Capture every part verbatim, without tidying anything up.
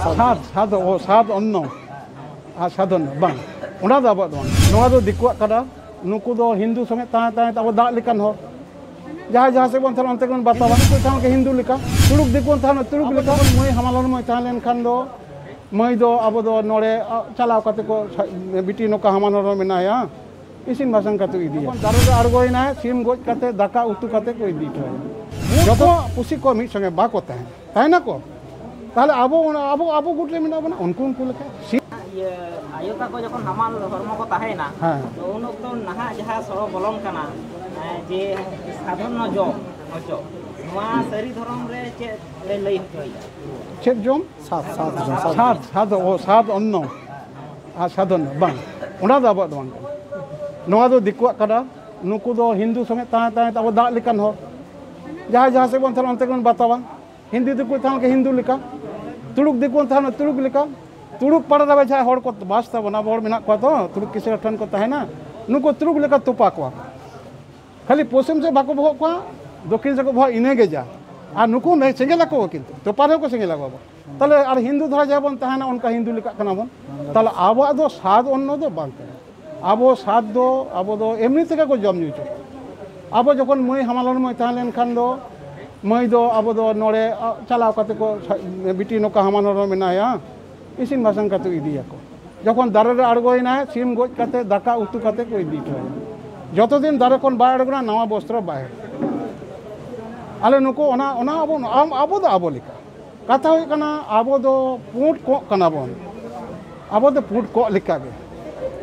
ᱥᱟᱫ, ᱥᱟᱫ, ᱚ, ᱥᱟᱫ ᱚᱱᱱᱚ᱾ ᱟᱨ ᱥᱟᱫ ᱚᱱᱱᱚ, ᱵᱟᱝ᱾ ᱚᱱᱟ ᱫᱚ ᱟᱵᱚᱣᱟᱜ ᱫᱚ ᱵᱟᱝ᱾ ᱱᱚᱣᱟ ᱫᱚ ᱫᱤᱠᱩᱣᱟᱜ ᱠᱟᱱᱟ᱾ ᱱᱩᱠᱩ ᱫᱚ ᱦᱤᱱᱫᱩ ᱥᱚᱸᱜᱮ ᱛᱟᱦᱮᱸ ᱛᱟᱦᱮᱸ ᱛᱮ ᱟᱵᱚ ᱫᱟᱜ ᱞᱮᱠᱟᱱ ᱦᱚᱲ᱾ ᱡᱟᱦᱟᱸᱭ ᱡᱟᱦᱟᱸ ᱥᱮᱫ ᱵᱚᱱ ᱪᱟᱞᱟᱜ, ᱚᱱᱛᱮ ᱜᱮᱵᱚᱱ ᱵᱟᱛᱟᱣᱟ᱾ ᱦᱤᱱᱫᱩ ᱠᱚ ᱛᱟᱦᱮᱸ ᱞᱮᱱᱠᱷᱟᱱ ᱦᱤᱱᱫᱩ ᱞᱮᱠᱟ᱾ ᱛᱩᱲᱩᱠ ᱫᱤᱠᱩ ᱵᱚᱱ ᱛᱟᱦᱮᱸ ᱞᱮᱱᱠᱷᱟᱱ ᱛᱩᱲᱩᱠ ᱟᱵᱚ ᱞᱮᱠᱟ᱾ ᱡᱮᱢᱚᱱ ᱢᱟᱹᱭ ᱦᱟᱢᱟᱞ ᱦᱚᱲᱢᱚᱭ ᱛᱟᱦᱮᱸ ᱞᱮᱱᱠᱷᱟᱱ ᱫᱚ, ᱢᱟᱹᱭ ᱫᱚ ᱟᱵᱚ ᱫᱚ ᱱᱚᱰᱮ, ᱟ, ᱪᱟᱞᱟᱣ ᱠᱟᱛᱮ ᱠᱚ ᱥᱟ-, ᱵᱤᱴᱤ ᱱᱚᱝᱠᱟ ᱦᱟᱢᱟᱞ ᱦᱚᱲᱢᱚ ᱢᱮᱱᱟᱭᱟ, ᱤᱥᱤᱱ ᱵᱟᱥᱟᱝ ᱠᱟᱛᱮ ᱤᱫᱤᱭᱟ᱾ ᱫᱟᱨᱮ ᱨᱮ ᱟᱬᱜᱚᱭᱮᱱᱟᱭ, ᱥᱤᱢ ᱜᱚᱡ ᱠᱟᱛᱮ ᱫᱟᱠᱟ ᱩᱛᱩ ᱠᱟᱛᱮ ᱠᱚ ᱤᱫᱤ ᱦᱚᱴᱚ ᱟᱭᱟ᱾ ᱡᱚᱛᱚ ᱯᱩᱥᱤ ᱠᱚ ᱢᱤᱫ ᱥᱚᱸᱜᱮ ᱵᱟᱠᱚ ᱛᱟᱦᱮᱱᱟ, ᱛᱟᱦᱮᱱᱟᱠᱚ? ᱛᱟᱦᱚᱞᱮ ᱟᱵᱚ ᱚᱱᱟ, ᱟᱵᱚ, ᱟᱵᱚ ᱜᱩᱴ ᱨᱮ ᱢᱮᱱᱟᱜ ᱵᱚᱱᱟ, ᱩᱱᱠᱩ ᱩᱱᱠᱩ ᱞᱮᱠᱟ᱾ ᱥᱤᱢ ᱤᱭᱟᱹ, ᱟᱭᱳ ᱛᱟᱠᱚ ᱡᱚᱠᱷᱚᱱ ᱦᱟᱢᱟᱞ ᱦᱚᱲᱢᱚ ᱠᱚ ᱛᱟᱦᱮᱸᱭᱮᱱᱟ, ᱦᱮᱸ᱾ ᱛᱚ ᱩᱱ ᱚᱠᱛᱚ ᱱᱟᱦᱟᱜ ᱡᱟᱦᱟᱸ ᱥᱚᱲᱚ ᱵᱚᱞᱚᱱ ᱠᱟᱱᱟ, ᱮᱸ, ᱡᱮ ᱥᱟᱫᱷᱚᱱ ᱡᱚᱢ, ᱱᱚᱡᱚ, ᱱᱚᱣᱟ ᱥᱟᱹᱨᱤ ᱫᱷᱚᱨᱚᱢ ᱨᱮ ᱪᱮᱫ ᱮ ᱞᱟᱹᱭ ᱦᱚᱪᱚᱭᱮᱫᱟ? ᱪᱮᱫ ᱡᱚᱢ? ᱥᱟᱫ, ᱥᱟᱫ ᱡᱚᱢ, ᱥᱟᱫ᱾ ᱥᱟᱫ, ᱥᱟᱫ, ᱚ, ᱥᱟᱫ ᱚᱱᱱᱚ᱾ ᱟᱨ ᱥᱟᱫ ᱚᱱᱱᱚ, ᱵᱟᱝ᱾ ᱚᱱᱟ ᱫᱚ ᱟᱵᱚᱣᱟᱜ ᱫᱚ ᱵᱟᱝ ᱠᱟᱱᱟ᱾ ᱱᱚᱣᱟ ᱫᱚ ᱫᱤᱠᱩᱣᱟᱜ ᱠᱟᱱᱟ᱾ ᱱᱩᱠᱩ ᱫᱚ ᱦᱤᱱᱫᱩ ᱥᱚᱸᱜᱮ ᱛᱟᱦᱮᱸ ᱛᱟᱦᱮᱸ ᱛᱮ ᱟᱵᱚ ᱫᱟᱜ ᱞᱮᱠᱟᱱ ᱦᱚᱲ᱾ ᱡᱟᱦᱟᱸᱭ ᱡᱟᱦᱟᱸ ᱥᱮᱫ ᱵᱚᱱ ᱪᱟᱞᱟᱜ, ᱚᱱᱛᱮ ᱜᱮᱵᱚᱱ ᱵᱟᱛᱟᱣᱟ᱾ ᱦᱤᱱᱫᱩ ᱫᱤᱠᱩ ᱛᱟᱦᱮᱸ ᱞᱮᱱᱠᱷᱟᱱ ᱦᱤᱱᱫᱩ ᱞᱮᱠᱟ, ᱛᱩᱲᱩᱠ ᱫᱤᱠᱩ ᱛᱟᱦᱮᱸ ᱞᱮᱱᱠᱷᱟᱱ ᱛᱩᱲᱩᱠ ᱞᱮᱠᱟ᱾ ᱛᱩᱲᱩᱠ ᱯᱟᱲᱟ ᱨᱮ ᱡᱟᱦᱟᱸᱭ ᱦᱚᱲ ᱠᱚ ᱵᱟᱥ ᱛᱟᱵᱚᱱᱟ, ᱟᱵᱚ ᱦᱚᱲ ᱢᱮᱱᱟᱜ ᱠᱚᱣᱟ ᱛᱚ, ᱛᱩᱲᱩᱠ ᱠᱤᱥᱟᱹᱬ ᱴᱷᱮᱱ ᱠᱚ ᱛᱟᱦᱮᱱᱟ, ᱱᱩᱠᱩ ᱛᱩᱲᱩᱠ ᱞᱮᱠᱟ ᱛᱚᱯᱟ ᱠᱚᱣᱟ᱾ ᱠᱷᱟᱹᱞᱤ ᱯᱚᱥᱪᱤᱢ ᱥᱮᱫ ᱵᱟᱠᱚ ᱵᱚᱦᱚᱜ ᱠᱚᱣᱟ, ᱫᱚᱠᱠᱷᱤᱱ ᱥᱮᱫ ᱠᱚ ᱵᱚᱦᱚᱜ, ᱤᱱᱟᱹ ᱜᱮ ᱡᱟ᱾ ᱟᱨ ᱱᱩᱠᱩ ᱢᱮ-, ᱥᱮᱸᱜᱮᱞ ᱟᱠᱚ ᱠᱤᱱᱛᱩ, ᱛᱚᱯᱟ ᱨᱮᱦᱚᱸ ᱠᱚ ᱥᱮᱸᱜᱮᱞ ᱟᱠᱚ ᱟᱵᱚ᱾ ᱛᱟᱦᱞᱮ ᱟᱨ ᱦᱤᱱᱫᱩ ᱫᱷᱟᱨᱟ ᱡᱟᱦᱟᱸ ᱵᱚᱱ ᱛᱟᱦᱮᱱᱟ, ᱚᱱᱠᱟ ᱦᱤᱱᱫᱩ ᱞᱮᱠᱟᱜ ᱠᱟᱱᱟ ᱵᱚᱱ᱾ ᱛᱟᱦᱞᱮ ᱟᱵᱚᱣᱟᱜ ᱫᱚ ᱥᱟᱫ ᱚᱱᱱᱚ ᱫᱚ ᱵᱟᱝ ᱠᱟᱱᱟ᱾ ᱟᱵᱚ ᱥᱟᱫ ᱫᱚ, ᱟᱵᱚ ᱫᱚ ᱮᱢᱱᱤ ᱛᱮᱜᱮ ᱠᱚ ᱡᱚᱢ ᱧᱩ ᱦᱚᱪᱚ ᱠᱚᱣᱟ᱾ ᱟᱵᱚ ᱡᱚᱠᱷᱚᱱ ᱢᱟᱹᱭ ᱦᱟᱢᱟᱞ ᱦᱚᱲᱢᱚᱭ ᱛᱟᱦᱮᱸ ᱞᱮᱱᱠᱷᱟᱱ ᱫᱚ, ᱢᱟᱹᱭ ᱫᱚ ᱟᱵᱚ ᱫᱚ ᱱᱚᱰᱮ, ᱟ, ᱪᱟᱞᱟᱣ ᱠᱟᱛᱮ ᱠᱚ ᱥᱟ-, ᱵᱤᱴᱤ ᱱᱚᱝᱠᱟ ᱦᱟᱢᱟᱞ ᱦᱚᱲᱢᱚ ᱢᱮᱱᱟᱭᱟ, ᱤᱥᱤᱱ ᱵᱟᱥᱟᱝ ᱠᱟᱛᱮ ᱤᱫᱤᱭᱟᱠᱚ᱾ ᱡᱚᱠᱷᱚᱱ ᱫᱟᱨᱮ ᱨᱮ ᱟᱬᱜᱚᱭᱮᱱᱟᱭ, ᱥᱤᱢ ᱜᱚᱡ ᱠᱟᱛᱮ ᱫᱟᱠᱟ ᱩᱛᱩ ᱠᱟᱛᱮ ᱠᱚ ᱤᱫᱤ ᱦᱚᱴᱚ ᱟᱭᱟ᱾ ᱡᱚᱛᱚ ᱫᱤᱱ ᱫᱟᱨᱮ ᱠᱷᱚᱱ ᱵᱟᱭ ᱟᱬᱜᱚᱱᱟ, ᱱᱟᱣᱟ ᱵᱚᱥᱛᱨᱚ ᱵᱟᱭ ᱦᱚᱨᱚᱜᱟ᱾ ᱟᱞᱮ ᱱᱩᱠᱩ ᱚᱱᱟ, ᱚᱱᱟ ᱟᱵᱚ, ᱟᱢ-, ᱟᱵᱚ ᱫᱚ ᱟᱵᱚ ᱞᱮᱠᱟ᱾ ᱠᱟᱛᱷᱟ ᱦᱩᱭᱩᱜ ᱠᱟᱱᱟ, ᱟᱵᱚ ᱫᱚ ᱯᱩᱸᱰ ᱠᱚᱸᱜ ᱠᱟᱱᱟ ᱵᱚᱱ᱾ ᱟᱵᱚ ᱫᱚ ᱯᱩᱸᱰ ᱠᱚᱸᱜ ᱞᱮᱠᱟ ᱜᱮ᱾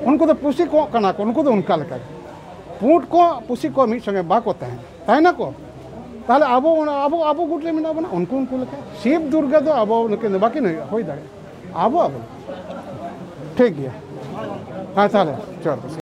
ᱩᱱᱠᱩ ᱫᱚ ᱯᱩᱥᱤ ᱠᱚᱸᱜ ᱠᱟᱱᱟ ᱠᱚ, ᱩᱱᱠᱩ ᱫᱚ ᱚᱱᱠᱟ ᱞᱮᱠᱟ ᱜᱮ᱾ ᱯᱩᱸᱰ ᱠᱚᱸᱜ, ᱯᱩᱥᱤ ᱠᱚ ᱢᱤᱫ ᱥᱚᱸᱜᱮ ᱵᱟᱠᱚ ᱛᱟᱦᱮᱱᱟ᱾ ᱛᱟᱦᱮᱱᱟᱠᱚ? ᱛᱟᱦᱚᱞᱮ ᱟᱵᱚ ᱚᱱᱟ, ᱟᱵᱚ, ᱟᱵᱚ ᱜᱩᱴ ᱨᱮ ᱢᱮᱱᱟᱜ ᱵᱚᱱᱟ, ᱩᱱᱠᱩ ᱩᱱᱠᱩ ᱞᱮᱠᱟ᱾ ᱥᱤᱵ ᱫᱩᱨᱜᱟ ᱫᱚ ᱟᱵᱚ ᱱᱩᱠᱤᱱ ᱫᱚ ᱵᱟᱹᱠᱤᱱ ᱦᱩᱭᱩᱜᱼᱟ, ᱦᱩᱭ ᱫᱟᱲᱮᱭᱟᱜᱼᱟ᱾ ᱟᱵᱚ, ᱟᱵᱚ᱾ ᱴᱷᱤᱠ ᱜᱮᱭᱟ᱾ ᱦᱮᱸ, ᱛᱟᱦᱚᱞᱮ ᱡᱚᱦᱟᱨ ᱜᱮ᱾